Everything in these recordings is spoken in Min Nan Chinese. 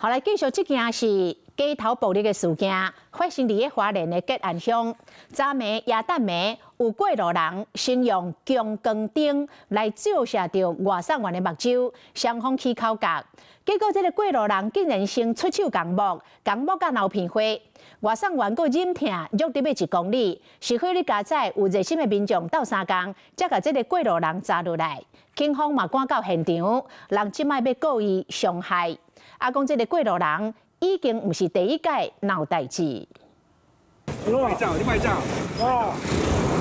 好來，繼續這件是街頭暴力的事件，發生佇花蓮的吉安鄉。昨暝耶誕暝有過路人先用強光燈來照射著外送員的目睭，雙方起口角。結果這个過路人竟然先出手共摸，共摸甲流鼻血。外送員閣忍疼約佇欲1公里，是好佳哉有熱心的民眾鬥相共，才共這个過路人抓落來。警方嘛趕到現場，人這擺欲告伊傷害。啊，講這个過路人已經毋是第一擺鬧代誌。你莫走，你莫走，哦，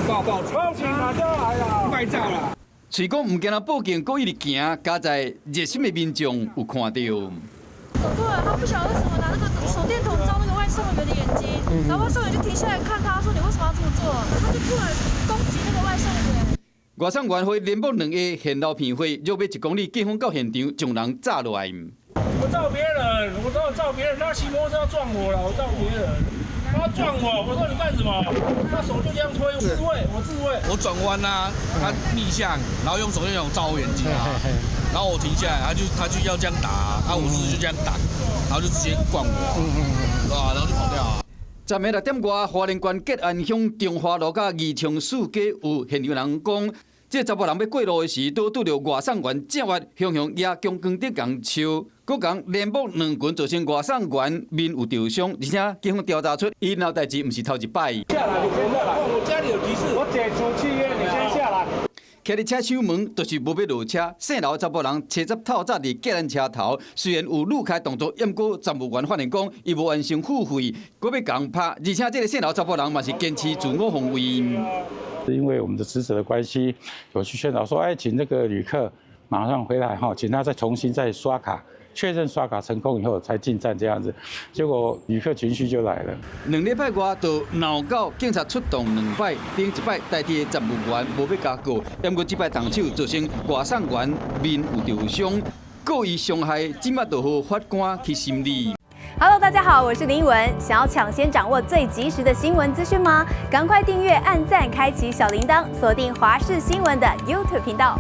報報報警啊！就來啦，莫走啦。喙講毋驚人報警，閣一直行，佳哉熱心的民眾有看著。對，他不曉得為什麼拿那個手電筒照那個外送員的眼睛，然後外送員就停下來看他，說你為什麼要這麼做？他就突然攻擊那個外送員。外送員予伊連摸兩下，現流鼻血，約欲1公里，警方到現場將人抓落來。我照別人，我都照別人，他騎摩托車要撞我了，我照別人，他撞我，我說你幹什麼？他手就這樣推，自衛，我自衛。我轉彎啊，他逆向，然後用手電筒照我眼睛啊，然後我停下來，他就要這樣打，啊，我是就這樣擋，然後就直接灌我，對吧？然後就跑掉啊。昨暝6點外，花蓮縣吉安鄉中華路佮二重四街有現場人講，這查埔人欲過路的時，拄拄著外送員正越雄雄舉強光燈共照，閣共連摸兩拳，造成外送員面有著傷，而且警方調查出伊鬧代誌毋是頭一擺。下來，你先下來，我家裡有急事，我解除契約，你先下來。徛佇車手門，就是無欲落車。姓劉查埔人車十透早佇計程車頭，雖然有愈開動作，毋過站務員發現講伊無完成付費，閣欲共拍，而且這个姓劉查埔人嘛是堅持自我防衛。因為我們的職責的關係，有去宣導說，哎，請這個旅客馬上回來哈，請他再重新再刷卡，確認刷卡成功以後才進站這樣子。結果旅客情緒就來了。2禮拜外就鬧到警察出動兩擺，頂一擺代替的站務員無欲共告，毋過這擺動手造成外送員面有著傷，告伊傷害，這擺就予法官去審理。 Hello，大家好，我是林文。想要搶先掌握最及時的新聞資訊嗎？趕快訂閱、按讚、開啟小鈴鐺，鎖定華視新聞的 YouTube 頻道。